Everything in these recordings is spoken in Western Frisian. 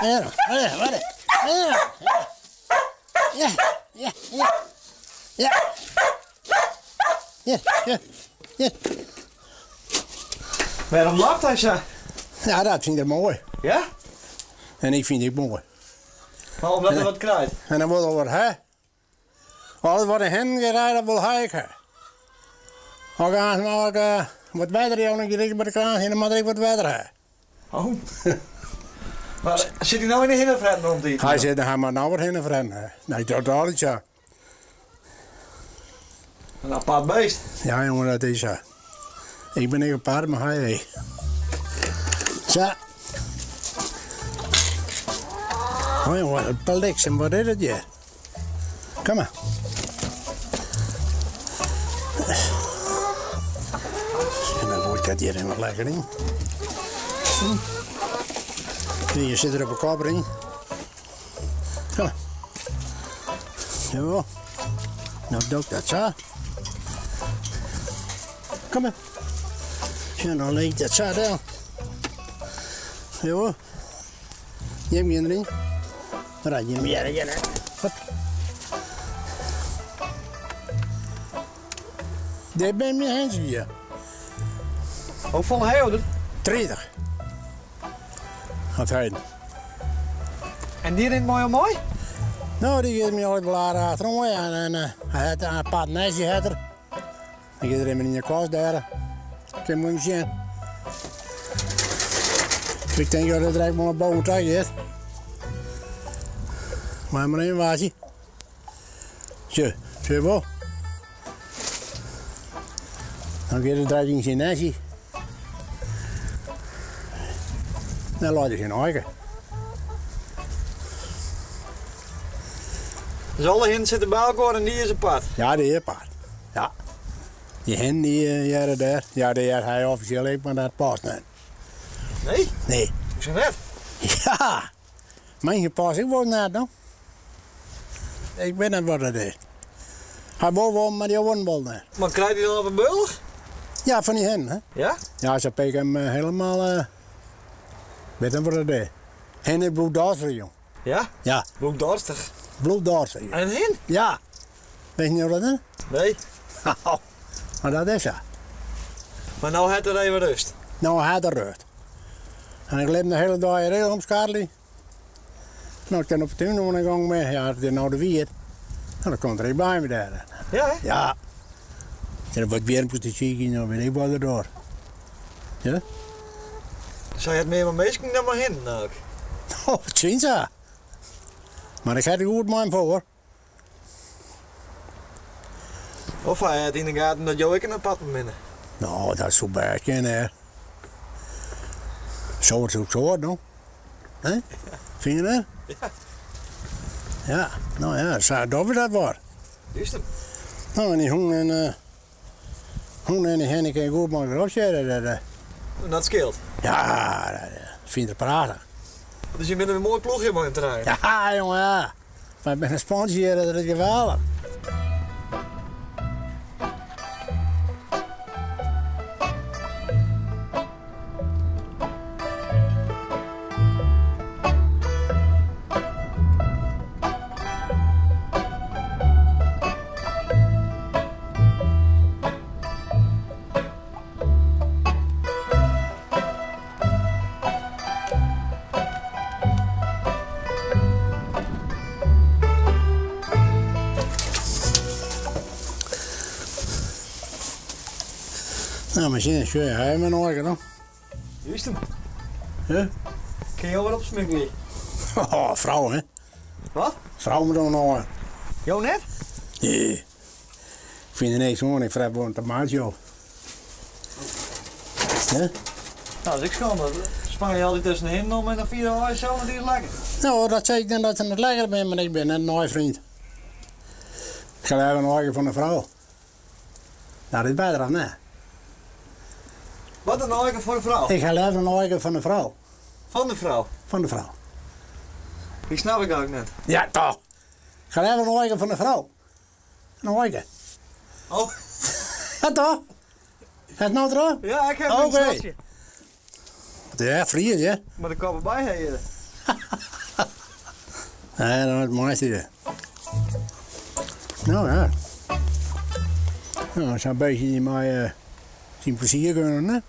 Ja, ja, ja. Ja, ja, ja. Ja. Ja, ja, ja. Wêrom lacht hy sa? Ja, dat fynt er moai. Ja? En ik fyn it ek moai. Maar omdat er wat krijt? En dan wol er wat ha. Alles wat de hinnen krijt, dat wol hy ek ha. As ik uh, wat wetter jou, dan gean ik by de kraan hin, dan moat er ek wat wetter ha. Oh. Maar sit hy no yn de hinnefretten om te iten? Hy sit, hy moat no wat hinnefretten ha. Nee, dat altyd sa. In apart beest. Ja, jongen, dat is sa. Ik bin ek apart, mar hy ek. Sa. Oh jongen, it bliksem, wat is it hjir? Kom mar. En dan goai ik dat hjir even lekker yn. Hier sit er op 'e kop yn. Kom mar. Zo. Nou doe ik dat sa. Kom mar. Ja, dan leg ik dat sa del. Zo. Jim gean deryn. Right, jim hearre hjir. Hop. Dit binne myn hintsjes hjir. Hoefolle ha jo der? 30. Hat heden. En dy rint mei jo mei? No, dy giet my altyd wol aardich achteroan, ja. En hy hat in apart nestje hat er. Dan giet er even yn de kast dêr. Kin moai sjen. Ik tink dat it direkt wol nei boven ta giet. Mei mar in waasje. Sjoch, sjoch wol. Dan giet it direkt yn syn nestje. Dan leit er syn aike. Dus alle hinnen sitte by elkoar en dy is apart? Ja, dy is apart. Ja. Dy hin dy hearre dêr. Ja, dy heart hy offisjeel ek, mar dat past net. Nee? Nee. Hoezo net? Ja! Minsken passe ek wol net, no. Ik wit net wat it is. Hy wol wol, mar dy oaren wol net. Mar krijt hy dan op 'e bealch? Ja, fan dy hinnen, hè. Ja? Ja, se pikke him helemaal, wit net wat it is. Hin is bloeddorstig, jong. Ja? Ja. Bloeddorstig? Bloeddorstig. En in hin? Ja. Wist je wat dat is? Nee. Maar dat is sa. Mar no hat er even rêst? No hat er rêst. En ik lit him de hiele dei hjir omskarrelje. No, ik kin op de tún oan de gong mei. Ja, as it no de wiet, dan komt er ek by my dêr. Ja, hè? Ja. Der wat wjirmkes te sykjen, dan wit ik wat er docht. Ja? Sy hat mear mei minsken dan mei hinnen ek. Oh, it skynt sa. Mar ik ha it goed mei him foar. Of hy hat yn de gaten dat jo ek in aparte binne. No, dat soe bêst kinne, hè. Soart zoekt soart, no. Hè? Fyn je net? Ja. Ja, no ja, sa dogge we dat wat. Juist. No, en dy hûn en uh, hûn en dy hin kinne goed mei elkoar opsjitte. Dat, uh, dat skeelt. Ja, dat fynt er prachtich. Dus je binne in moai ploechje mei in trein. Ja, jongen, ja. Wy binne in spantsje hjir, dat is geweldich. Nou, mar sjen, sjoch, hy hat my noch no. Juist hem. Huh? Kin jo wat opsmukkelje? Oh, frou, hè? Wat? Frou moet noch. Jo net? Nee. Ik fyn der niks oan, ik fret wol in tomaatsje op. Hè? Nou, dat is ek skande. Spange je altyd tusken de hinnen om en dan fiere wy sels want dy is lekker. No, dat sei ik net dat se net lekker binne, mar ik bin net in aaivriend. Ik ha leaver in aaike fan de frou. Dat is better of net? Wat in aaike foar de frou? Ik ha leaver in aaike fan de frou. Fan de frou? Fan de frou. Die snap ik eigenlijk net. Ja, toch. Ik ha leaver in aaike fan de frou. In aaike. Oh. Ja, toch? Hast no troch? Ja, ik ha in okay. Ja, Fries, hè? Mar de kop erbij ha hjir. Nee, dan is het mooiste hier. Nou ja. Nou, zo'n beetje die mij zijn plezier kunnen, hè?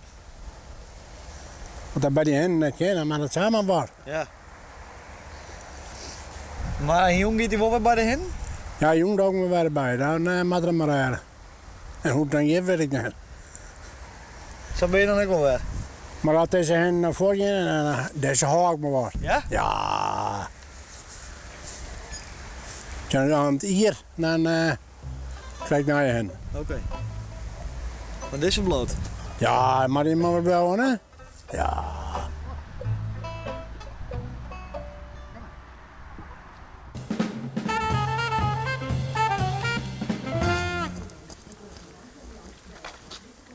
Want dat bij die hen net kennen, maar dat samen was. Ja. Mar jûn giet hy wol wer by de hinnen? Ja, jûn doch ik me wer by. Dan uh, moat er mar rêde. En hoe it dan hjir wit ik net. Sa bin je dan ek wol wer. Mar as dizze hinnen no fuortgean, dan dizze hâld ik me wat. Ja? Ja. Dan oan it jier, dan uh, krij ik nije hinnen. Oké. Want dizze bliuwt? Ja, mar dy moat wol bliuwe, hè? Ja.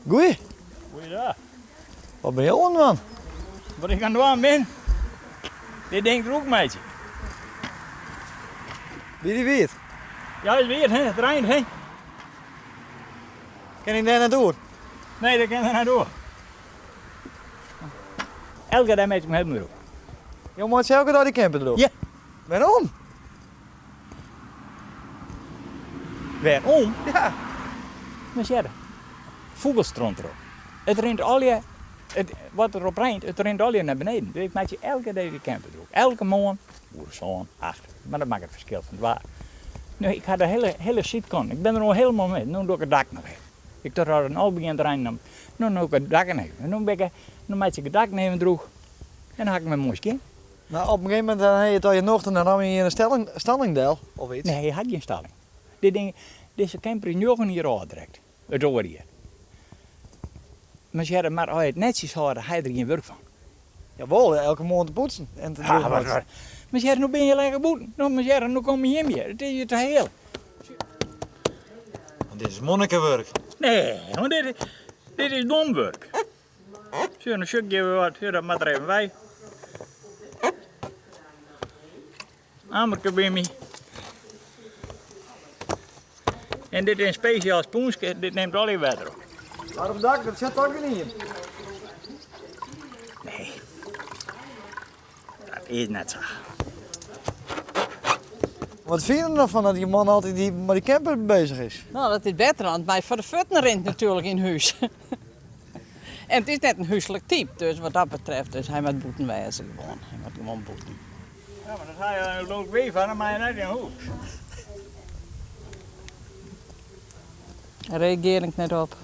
Goeie. Goeiedag. Wat bin jo oan it dwaan? Wat ik oan it dwaan bin? Dit ding drûch meitsje. Wie dy wiet? Ja, is wiet, hè? It reint, hè? Kin ik dêr net oer? Nee, dêr kin er net oer. Elke dei meitsje ik him helemaal drûch. Jo meitsje elke dei dy camper drûch? Ja. Wêrom? Wêrom? Ja. Mar sjerre, fûgelstront derop. It rint allegear, it, wat derop reint, it rint allegear nei beneden. Dus ik meitsje elke dei dy camper drûch. Elke moarn, oer sân, acht. Mar dat makket ferskil fan it waar. No, ik ha de hiele, hiele sydkant. Ik bin der no hielendal mei. No doch ik it dak noch even. Ik tocht as it no begjint te reinen, dan no doch ik it dak noch even. No, bin ik, no meitsje ik it dak noch even drûch en dan ha ik him wer moai skjin. Mar op in gegeven momint dan ha je it al je nocht en dan ramme je in in stalling del of iets. Nee, hy hat gjin stalling. Dit ding, dizze camper is njoggen jier âld direkt, it oare jier. Mar sjerre, mar as je it netsjes hâlde, ha je der gjin wurk fan. Jawol, elke moarn te poetsen en te Ja, wat, wat. Mar sjerre, no binne je lekker bûten. No, mar sjerre, no komme jim hjir. It is je te heal. Want dit is monnikewurk. Nee, want dit, dit is dom wurk. Sjoch, no sjoch ik hjir wat. Sjoch, dat moat der even by. Amerke by my. En dit is in spesjaal spûnske, dit nimt al je wetter op. Mar op dak, dat sit toch gjin ien? Nee, dat is net sa. Wat fine je der noch fan dat je man altyd dy, mei dy camper bezich is? No, dat is better, want my foar de fuotten rint natuerlik yn hûs. En it is net in húslik type, dus wat dat betreft, dus hy moat bûten wêze gewoan. Hy moat gewoan bûten. Ja, mar dat ha je in leuk wiif fan, dan mei je net yn hûs. Dêr reagearje ik net op.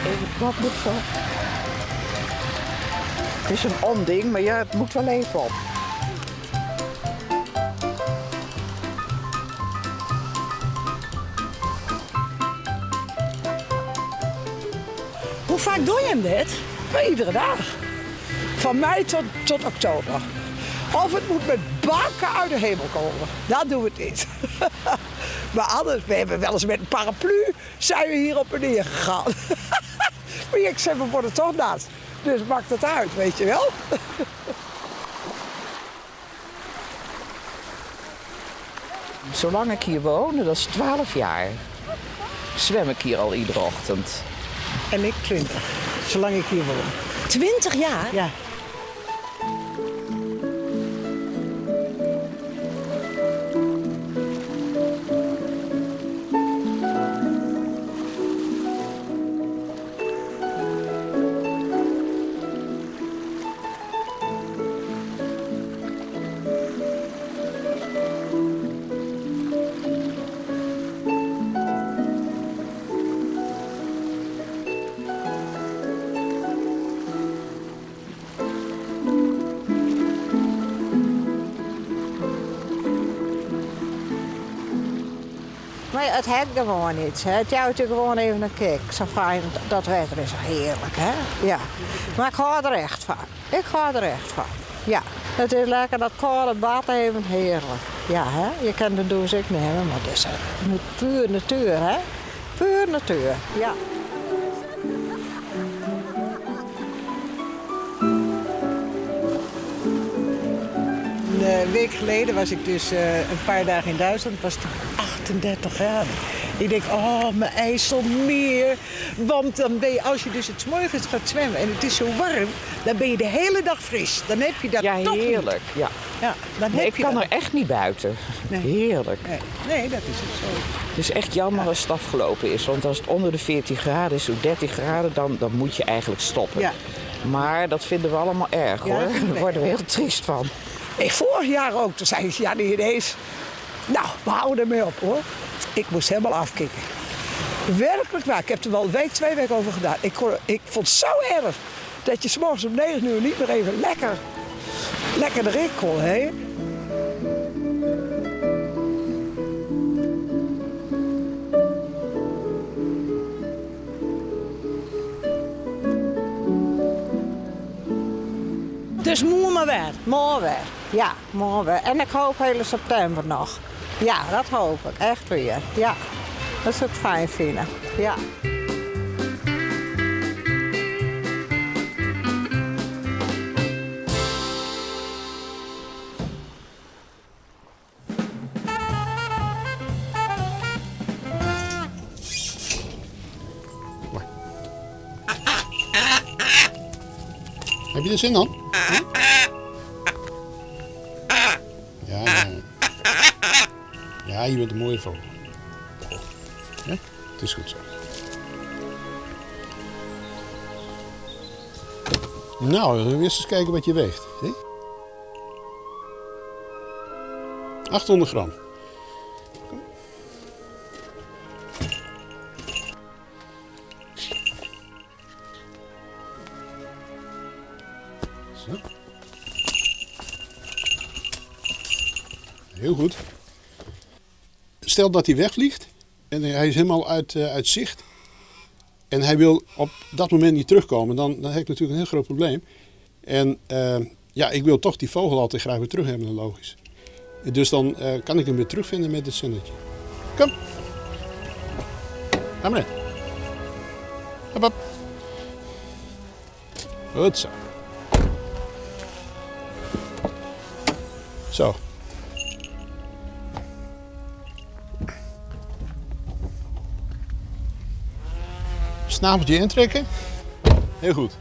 Even wat moet zo. Het is een onding, maar ja, het moet wel even op. Hoe vaak doe je hem dit? Iedere dag. Van mei tot oktober. Of het moet met bakken uit de hemel komen. Dat doen we het niet. Maar anders, we hebben wel eens met een paraplu zijn we hier op en neer gegaan. Maar ik zeg, we worden toch nat. Dus maakt het uit, weet je wel. Zolang ik hier woon, dat is 12 jaar, zwem ik hier al iedere ochtend. En ik 20, zolang ik hier woon. 20 jaar? Ja. Maar it hat gewoan yts. Hè. It jout je gewoan even in kick. Sa fijn, dat wetter is hearlik. Hè? Ja. Mar ik hâld der echt fan. Ik hâld der echt fan. Ja. It is lekker dat kâlde bad even hearlik. Ja, hè? Je kin de dûs ek nimme, mar it is puer natuer, hè? Puer natuer, ja. Een week geleden was ik dus een paar dagen in Duitsland. Was het 38 graden. Ik denk, oh, mijn IJsselmeer. Want dan ben je, als je dus het 's morgens gaat zwemmen en het is zo warm, dan ben je de hele dag fris. Dan heb je dat Ja, toch niet. heerlijk. Ja. Ja, dan Nee, heb ik je kan dat. er echt niet buiten. Nee. Heerlijk. Nee, nee, dat is het zo. Het is echt jammer als het afgelopen is. Want als het onder de 14 graden is, of 13 graden, dan moet je eigenlijk stoppen. Ja. Maar dat vinden we allemaal erg Ja, hoor. vinden we Daar worden we heel triest van. Ik, vorig jaar ook, toen zei ze, ja, niet ineens. Nou, we houden ermee op hoor. Ik moest helemaal afkicken. Werkelijk waar, ik heb er wel een week, 2 weken over gedaan. Ik vond het zo erg dat je 's morgens om 9 uur niet meer even lekker erin kon. Hè? Dus mooi maar weer. Mooi weer, ja, mooi weer. En ik hoop hele september nog. Ja, dat hoop ik, echt weer. Ja, dat zou ik fijn vinden. Ja. Heb je er zin dan? Hm? Ja, ja. Ja, je bent een mooie vogel. Ja, het is goed zo. Nou, dan gaan we eerst eens kijken wat je weegt. Hè? 800 gram. Zo. Heel goed. Stel dat hij wegvliegt en hij is helemaal uit zicht. En hij wil op dat moment niet terugkomen, dan heb ik natuurlijk een heel groot probleem. En ik wil toch die vogel altijd graag weer terug hebben, logisch. En dus dan kan ik hem weer terugvinden met het zendertje. Kom. Ga maar net. Hop, hop. Goed zo. Zo. Snaveltje intrekken. Heel goed.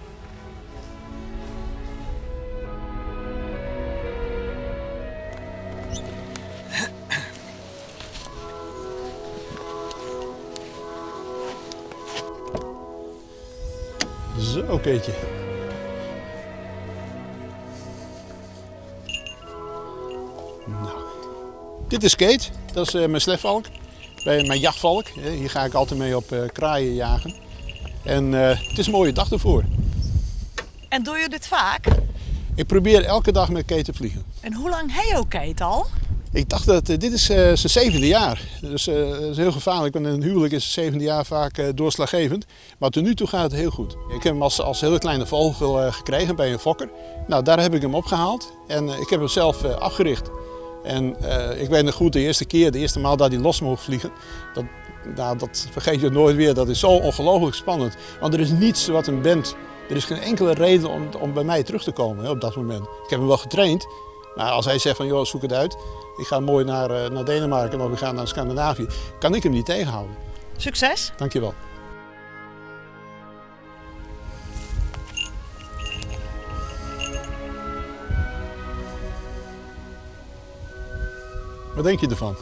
Zo, Keetje. Nou, dit is Kate, dat is mijn slechtvalk, bij mijn jachtvalk. Hier ga ik altijd mee op kraaien jagen. En het is een mooie dag ervoor. En doe je dit vaak? Ik probeer elke dag met Kate te vliegen. En hoe lang heb je ook Kate al? Ik dacht dat dit is zijn 7e jaar. Dus dat is heel gevaarlijk, want een huwelijk is het 7e jaar vaak doorslaggevend. Maar tot nu toe gaat het heel goed. Ik heb hem als hele kleine vogel gekregen bij een fokker. Nou, daar heb ik hem opgehaald en ik heb hem zelf afgericht. En ik weet nog goed, de eerste keer, de eerste maal dat hij los mocht vliegen, dat vergeet je nooit weer. Dat is zo ongelooflijk spannend. Want er is niets wat hem bendt. Er is geen enkele reden om bij mij terug te komen, hè, op dat moment. Ik heb hem wel getraind, maar als hij zegt van joh, zoek het uit. Ik ga mooi naar Denemarken of we gaan naar Scandinavië. Kan ik hem niet tegenhouden. Succes. Dankjewel. Wat denk je ervan?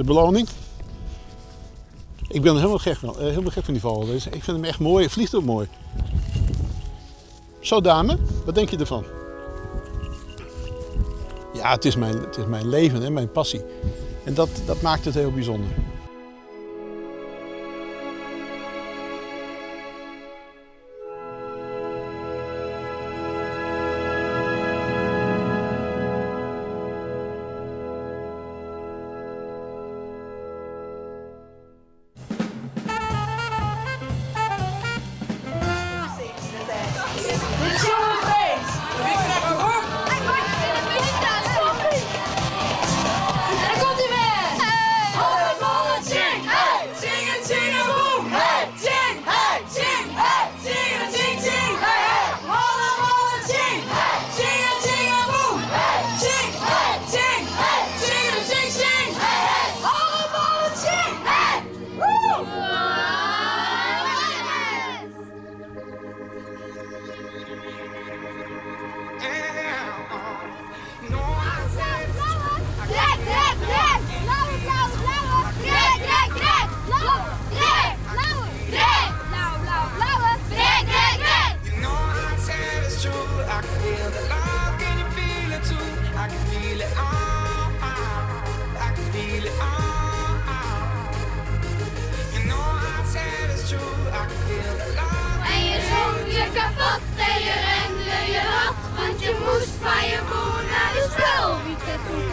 De beloning. Ik ben helemaal gek van, helemaal gek van die vogel. Dus ik vind hem echt mooi. Hij vliegt ook mooi. Zo dame, wat denk je ervan? Ja, het is mijn leven en mijn passie. En dat maakt het heel bijzonder. En je zong je kapot en je rende je rot, want je moest van je boer naar de spulwieken toe.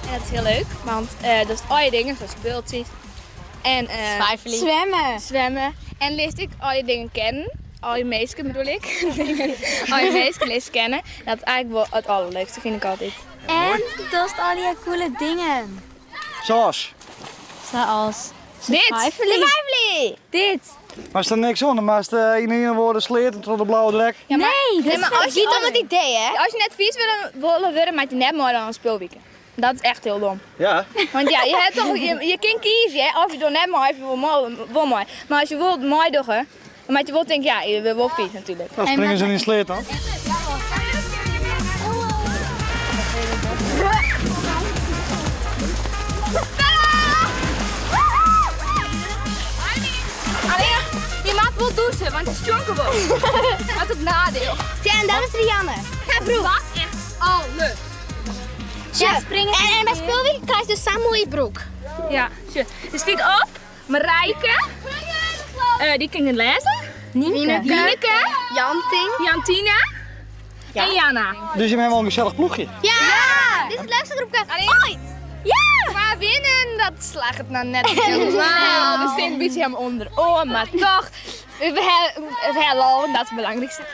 En dat is heel leuk, want dat is al je dingen, zoals speeltjes. En Zwijfelen. Zwemmen. Zwemmen. En leert ik al je dingen kennen. Al je meisjes bedoel ik. Al je meisjes leert kennen. Dat is eigenlijk wel het allerleukste, vind ik altijd. En dat is al die coole dingen. Zoals? Zoals. Dit. Zwijfelen. Dit. Maar is er niks onder, maar is de in een woorden sleert en tot de blauwe drek. Ja, maar, Nee, dat nee, maar is als je niet om het idee, hè? Als je net vies wil worden, maak je net mooi dan een speelweekend. Dat is echt heel dom. Ja. Want ja, je hebt toch, je kan kiezen, hè? Of je doet net mooi, of je wil mooi, wil mooi. Maar als je wilt mooi doen, dan moet je wel denken, ja, je wil wel vies natuurlijk. Dan springen ze in sleert dan. Alleen, je mag wel douchen, want het is jonker wel. Dat is het nadeel. Ja, en dat is Rianne. Ga broek. Dat is echt alles. Ja, springen. En bij speelweek krijg je dus zo'n mooie broek. Ja, tje. Er staat op Marijke, die kan het lezen. Nienke. Nienke. Janting. Jantina. En Janna. Dus je hebt wel een gezellig ploegje. Ja! Dit is het leukste groepje ooit. Ja! Maar winnen, dat slaagt het nou net niet helemaal. We zitten een beetje helemaal onder. Oh, maar toch. We hebben lol en dat is het belangrijkste.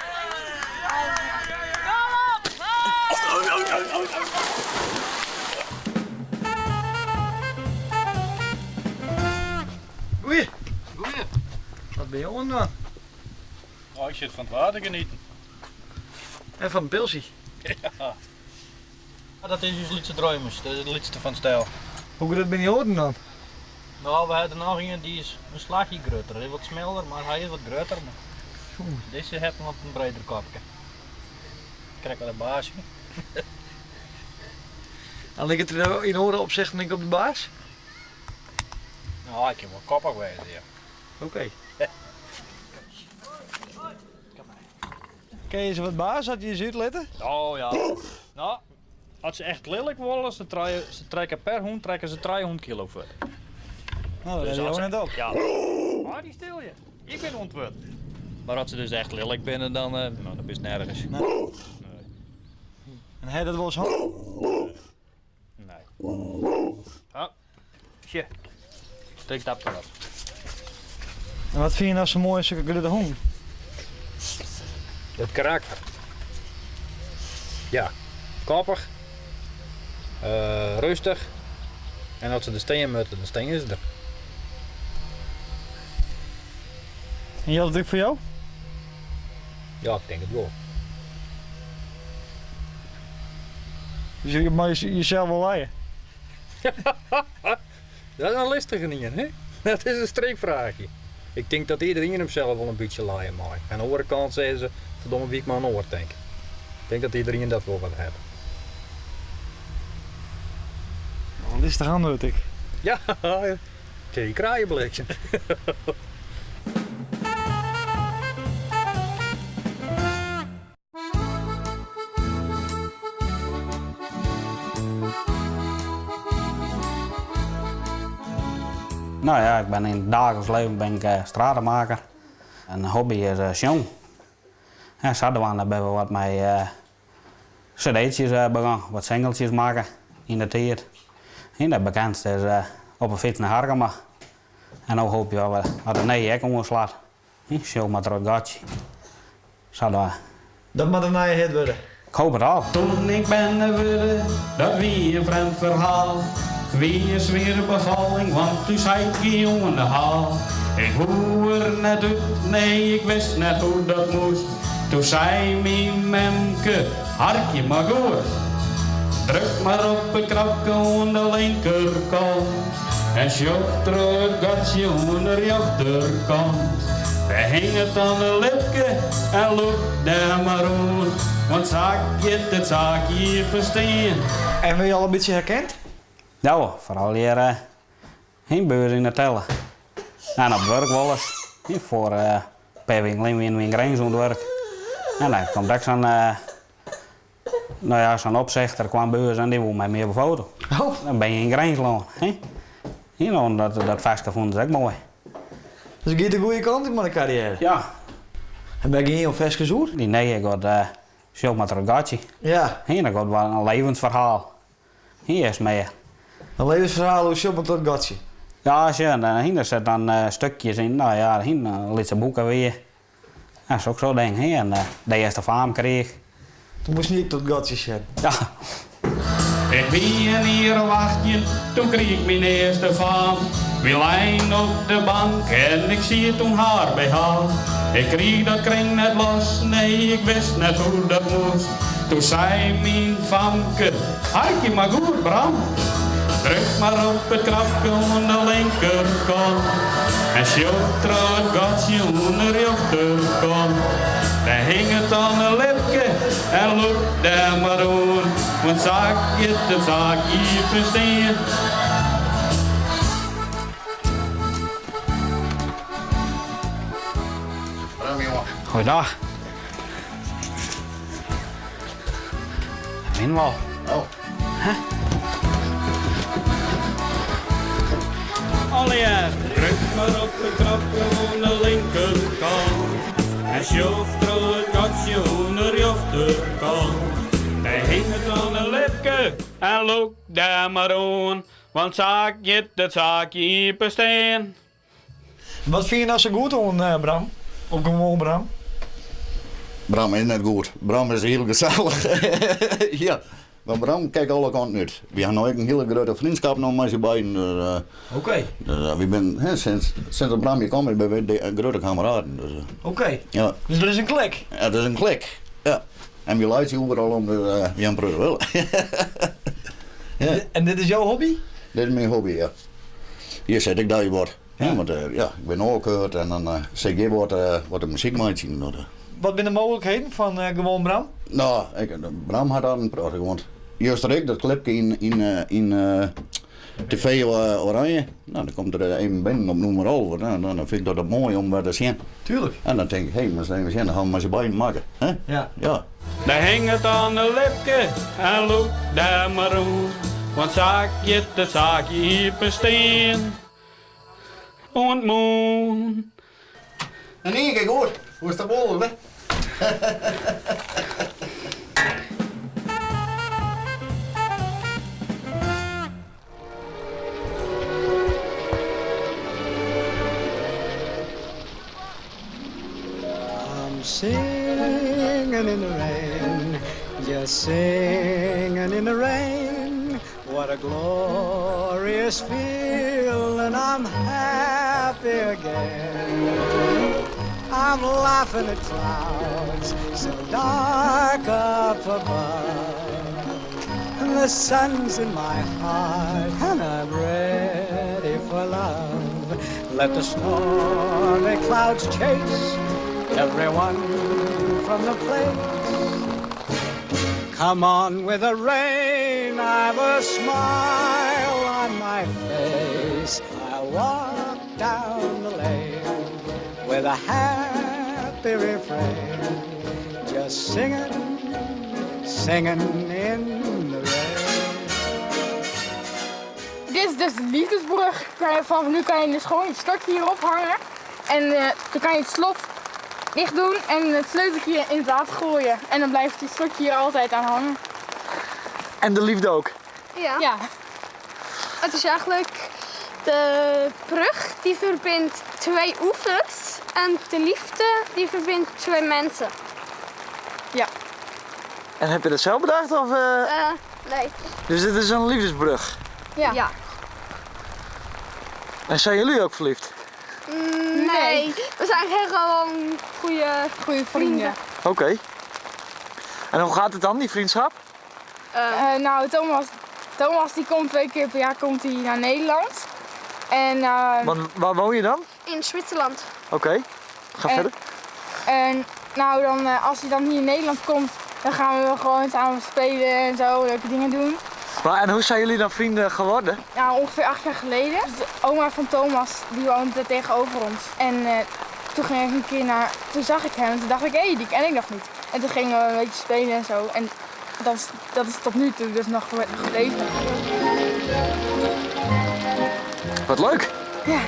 Goeie. Goeie. Wat ben je onder? Oh, ik zit van het water genieten. En van het pilsie. Ja. Dat is dus Lietse Dreumers, dat is het liedste van stijl. Hoe gaat het bij die hoorden dan? Nou, we hebben er nog een die is een slagje groter. Hij is wat sneller, maar hij is wat groter. Maar deze heeft nog een breder kopje. Ik krijg wel een baasje. En ligt het er in oren op zich ik op de baas? Nou, ik kan wel koppig wezen, ja. Oké. Ken je ze wat baas? Had je je zuid letten? Oh ja. Nou, als ze echt lelijk worden, ze trekken per hond trekken ze 300 kilo voor. Nou, dat Dus is als jo ze- net op. Ja. Oh, die stil je. Ik ben ontwurd. Maar als ze dus echt lelijk binnen, dan, nou, dan is het nergens. Nee. En hij dat wel eens hân? Nee. Oh, shit. Tik dat maar op. En wat vind je nou zo mooi aan zulke grote hond? Het karakter. Ja, koppig. Rustig. En als ze de steen moeten, dan steen ze er. En geldt het ook voor jou? Ja, ik denk het wel. Dus je mag jezelf wel leien. Dat is een lastige niet, hè? Dat is een streekvraagje. Ik denk dat iedereen hem zelf wel een beetje laaien mag. Aan de andere kant zeggen ze, verdomme wie ik maar een oor denk. Ik denk dat iedereen dat wel wat hebben. Een lastig antwoord ik. Ja, ik kraaienbliksem. Nou ja, ik ben in het dagelijks leven ben ik stratenmaker. Een hobby is jong. En zaterdag hebben we wat met cd'tjes begonnen, wat singeltjes maken in de tijd. En dat bekendste is op een fiets naar Harkema. En nu hoop je wel dat de nee ook omslaat. Sjong maar terug gatje. Zaterdag. Dat moet een nieuwe hit worden. Ik hoop het al. Toen ik ben worden, dat wie een vreemd verhaal. Wie is weer een bevalling, want toen zei ik die jongen de haal. Ik hoe er net uit, nee, ik wist net hoe dat moest. Toen zei mijn memke, hark je maar goed. Druk maar op het knopje aan de linkerkant. En sjocht er het gatje aan de rechterkant. Daar hing het aan de lipke en loop daar maar aan. Want zaak je het zaakje hier verstaan. En ben je al een beetje herkend? Ja hoor, vooral hier in beurs in de tellen. En op werk wel eens. Hier voor per week alleen weer in Grens aan het werk. En dan komt ook zo'n opzichter kwam beurs en die wil mij meer op de foto. Oh. Dan ben je in Grijnsland. Hè? Hier, nou, dat vestje vonden ze ook mooi. Dus ik gaat de goede kant op met de carrière? Ja. En ben je hier op vestje zoer? Die nee, ik had zo met een gatje. Ja. Hier, dan gaat wel een levensverhaal. Hier is meer. Een levensverhaal hoe zo met dat gatje? Ja, zo, en dan, hier zit dan stukjes in. Nou ja, hier, dan liet ze boeken weer. Ja, zo ook zo ding. Hier, en de eerste faam kreeg. Toen moest niet tot gatje zijn. Ja. Ik wie een hier wachtje, toen kreeg ik mijn eerste faam. We lijn op de bank en ik zie het toen haar bij haar. Ik kreeg dat kring net los, nee, ik wist net hoe dat moest. Toen zei mijn famke, hark je maar goed, Bram. Druk maar op het knopje aan de linkerkant. En sjocht er het gatje aan de rechterkant. Daar hing het aan de lipke en loop daar maar aan. Want zaak je de zaak hier bestaan. Bram, jongen. Goeiedag. Minwal. Oh. Hè? Allereerst druk maar op de knopje aan de linkerkant. En sjocht er het gatje aan de rechterkant. Daar hing het aan de lipke en loop daar maar aan. Want zaak je dat zaakje hier bestaan. Wat vind je nou zo goed aan Bram? Op gewoon Bram? Bram is net goed. Bram is heel gezellig. Ja. Want Bram kijkt alle kanten uit. We hebben nog een hele grote vriendschap nog met z'n beiden. Dus Oké. Dus we zijn, hè, sinds dat Bram hier komt, ben we de grote kameraden. Dus Oké. ja. Dus er is een klik? Ja, er is een klik. Ja. En we luisteren overal om de Jan Preuwer willen. Ja. En dit is jouw hobby? Dit is mijn hobby, ja. Hier zit ik daar wat. Ja. Want ja, ik ben ook gehoord en dan zeg ik wat de muziek maakt. Dat. Wat zijn de mogelijkheden van gewoon Bram? Nou, Bram had al een prachtig, want juist ik dat clipje in TV Oranje, nou, dan komt er even binnen op nummer over. Nou, dan vind ik dat mooi om wat te zien. Tuurlijk. En dan denk ik, hé, hey, maar even zien, dan gaan we maar z'n beiden maken. Hè? Ja. Ja. Daar hing het aan de lipke en loop daar maar om. Want zaak je de zaak hier bestaan. Oant moarn. En ien kear goed, hoe is dat wol, hè? I'm singing in the rain, just singing in the rain. What a glorious feeling, I'm happy again. I'm laughing at clouds so dark up above. The sun's in my heart and I'm ready for love. Let the stormy clouds chase everyone from the place. Come on with the rain, I've a smile on my face. I'll walk down the lane with a happy refrain, just singing, singing in the rain. Dit is dus de liefdesbrug. Vanaf nu kan je dus gewoon je slotje hierop hangen. En eh, dan kan je het slot dicht doen en het sleuteltje in het water gooien. En dan blijft het slotje hier altijd aan hangen. En de liefde ook. Ja. ja. Het is eigenlijk de brug die verbindt twee oevers en de liefde die verbindt twee mensen. Ja. En heb je dat zelf bedacht? Of, eh? Eh, nee. Dus dit is een liefdesbrug. Ja. ja. En zijn jullie ook verliefd? Mm, nee. We zijn geen gewoon goede, goede vrienden. Oké. En hoe gaat het dan, die vriendschap? Eh, nou, Thomas, Thomas die komt twee keer per jaar komt hij naar Nederland. En, eh, Want waar woon je dan? In Zwitserland. Oké, ga En- verder. En nou, dan, eh, als hij dan hier in Nederland komt, dan gaan we gewoon samen spelen en zo, leuke dingen doen. Maar, en hoe zijn jullie dan vrienden geworden? Nou, ongeveer acht jaar geleden. Dus de oma van Thomas, die woonde tegenover ons. En eh, toen ging ik een keer naar, toen zag ik hem en toen dacht ik, hé, die ken ik nog niet. En toen gingen we een beetje spelen en zo. En dat is, dat is tot nu toe dus nog gebleven. Wat leuk! Ja.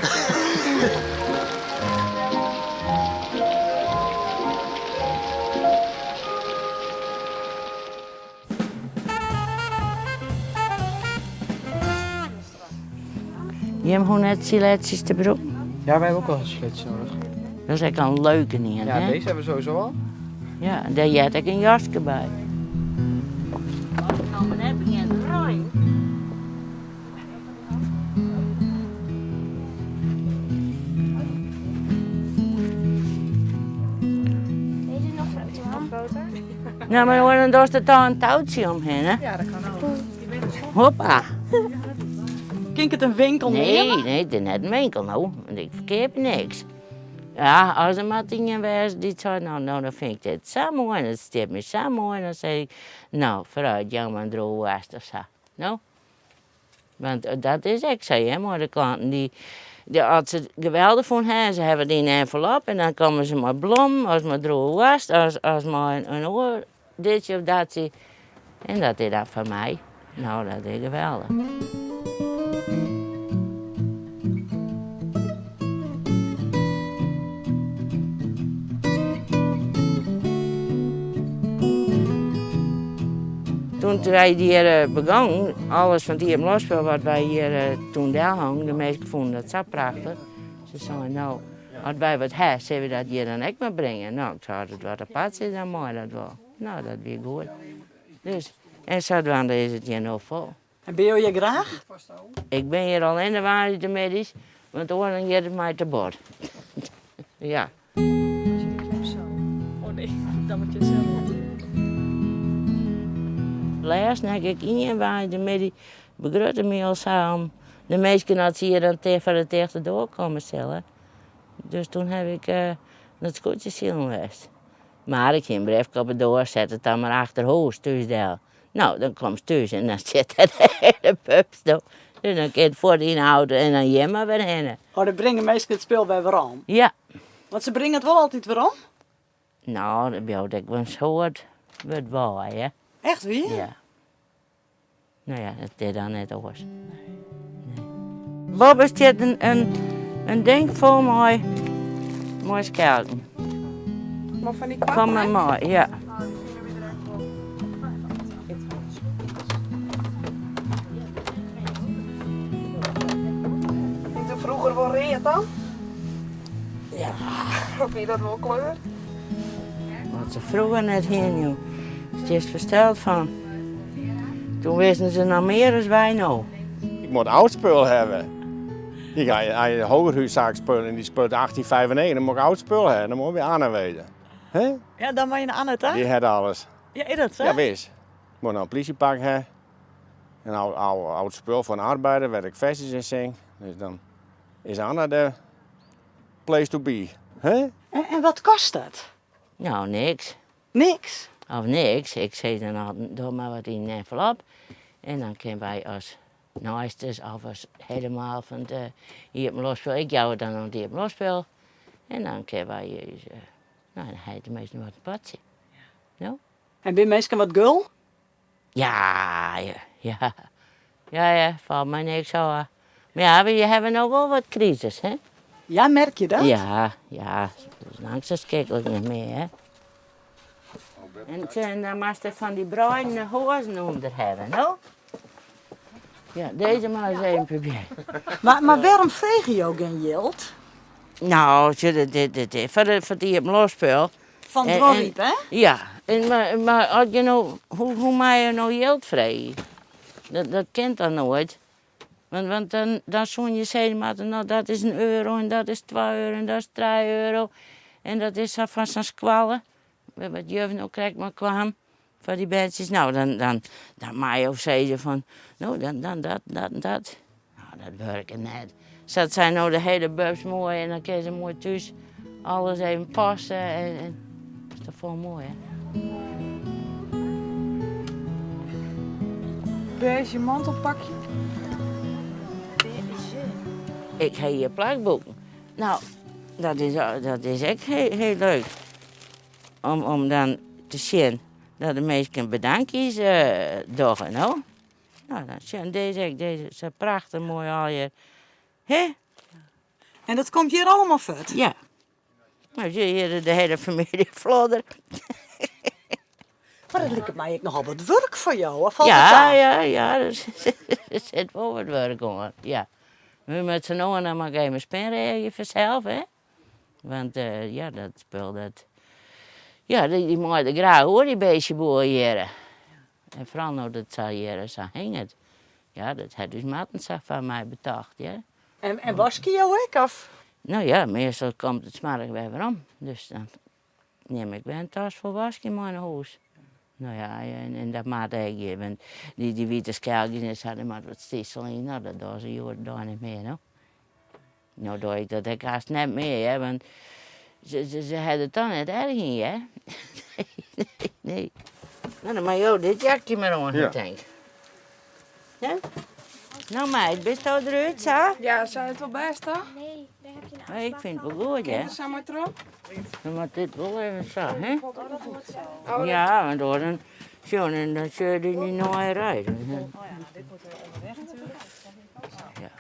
Je hebt gewoon net siletsjes te broek. Ja, wij hebben ook wel een siletje nodig. Dat is echt een leuke niet, Ja, hè? deze hebben we sowieso al. Ja, en daar jij ook een jasje bij. Nou, maar heb ik het rooi. Deze is nog groter. Nog groter? Nou, maar dan doet er toch een touwtje omheen, hè? Ja, dat kan ook. Hoppa. Kink het een winkel Nee, nemen? nee, het is net een winkel nou, want ik verkeer niks. Ja, als er maar dingen was die zei, nou, nou, dan vind ik dit zo mooi en het stipt me zo mooi. En dan zeg ik, nou, vooruit, jammer, een droge was of zo. Nou, want eh, dat is ik zo, hè, maar de klanten die, die als ze het geweldig vonden, hè, ze hebben die in een envelop en dan komen ze met bloem, als maar droge was, als, als maar een, een oor, ditje of datje. En dat is dat van mij. Nou, dat is geweldig. Toen wij hier eh, begonnen, alles van die losspel wat wij hier eh, toen daar hangen, de meesten vonden dat zo prachtig. Ze zeiden, nou, als wij wat hebben, zullen we dat hier dan ook maar brengen? Nou, ik zei, dat wat apart is, dan mooi dat wel. Nou, dat weer goed. Dus, en zodoende is het hier nog vol. En ben je hier graag? Ik ben hier al in de waarde medisch, want dan gaat het mij te bord. ja. Oh nee, dat moet je zelf doen. Laatst heb ik in waar de medie begrutte me al samen. De meesten dat ze hier dan tegen van de tegen doorkomen stellen. Dus toen heb ik eh dat scootje zien geweest. Maar ik ging brief op het door, zet het dan maar achter huis thuis daar. Nou, dan kwam ze thuis en dan zit er de hele pub zo. Dus dan kun je het voor de inhouden en dan je maar weer heen. Oh, dan brengen meestal het spul bij weer om. Ja. Want ze brengen het wel altijd weer om. Nou, dat ben ik wel een soort wat waar, hè. Echt wie? Ja. Nou ja, dat deed dan net oors. Nee. Bob is dit een, een, In ding fol mei mei skelken. Mar fan dy Kom mar mei, ja. Wie it froeger wol read dan? Ja. Of wie dat wol kleur? Wat se froeger net hiene, joh. Stiest fersteld fan. Toen wisten se noch mear as wy no. Ik moet oud spul hebben. Ik ga een hogerhuiszaak spullen en die speelt 1895. Dan moet ik oud spul hebben. Dan moet ik bij Anne wezen. Hè? Ja, dan moat je nei Anne ta. Die hat alles. Ja, is dat sa? Ja, wis. Ik moet nou een politiepak hebben. Een oud, oud, oud spul van arbeider waar ik versjes in zing. Dus dan is Anne de place to be. Hè? En, en wat kost dat? Nou, niks. Niks? Of niks. Ik sei dan altyd, doch mar wat yn in envelop. En dan kinne wy as neisters of as helemaal fan it iepenloftspul, ik jou it dan oan it iepenloftspul. En dan kinne wy ús, no, dan ha je teminsten wat in potsje. No? En binne minsken wat gul? Ja, ja, ja. Ja, ja, falt my niks ôf. Mar ja, we hawwe no wol wat krisis, hè? Ja, merk je dat? Ja, ja. It is lang sa skiklik net mear, hè? En dan moatst der fan dy breine hoazen ûnder hawwe, no? Ja, dizze mar ris even probearje. Mar, mar wêrom freegje jo gjin jild? No, sjoch, dit, dit, dit, foar it iepenloftspul. Fan Dronryp, hè? Ja, en, mar, mar as je no, hoe, hoe meie je no jild freegje? Dat, dat kin toch noait? Want, want dan, dan soene je sizze moatte, no dat is in euro en dat is twa euro en dat is trije euro. En dat is sa fan sa'n skoalle, wat juf no krekt mei kwam, foar dy berntsjes. No, dan, dan, dan meie jo sizze fan, no dan, dan dat, dat en dat. No, dat wurket net. Sa't sy no de hiele bus moai en dan kinne se moai thús alles even passe en, en dat is toch folle moaier. Beige mantelpakje. Ik ha hjir plakboeken. No, dat is, dat is ek hiel, hiel leuk. Om, om dan te sjen dat de minsken bedankjes dogge, no. No, dan sjen dizze ek, dizze sa prachtich moai allegear. Hè? En dat komt hjir allegear fuort? Ja. Nou, sjoch hjir de hiele famylje Flodder. Mar it liket my ek nochal wat wurk foar jo, of falt it Ja, ta? ja, ja, der sit wol wat wurk oan, ja. We moatte sa no en dan mar even spinreagje fansels, hè. Want ja, dat spul dat, ja, dy mei der graach oer, dy beestjeboel hjirre. En foaral no't it sa hjirre sa hinget. Ja, dat hat ús Marten sa foar my betocht, ja. En waskje jo ek, of? No ja, meastal komt it smoarch wer werom. Dus dan nim ik wer in tas fol waskjen mei nei hûs. No ja, en dat moat ek hjir, want dy wite skelkjes en sa, dêr moat wat stysel yn. No, dat dogge se hjoed-de-dei net mear, no. No doch ik dat ek hast net mear, hear, want se ha der toch net erch yn, hear. Nee. No, dan mei jo dit jakje mar oan, Ja. tink. Ja? No meid, bisto derút sa? Ja, sa it wol bêst toch? Nee, dêr ha je in Nee, ik fyn it wol goed, Kin hear. der sa mei troch? Dan moat dit wol even sa, hè? Oh, Ja, want oars dan, sjoch, dan sjoch je dy noait rij. Oh ja, dit moet onderweg natuerlik. Ja.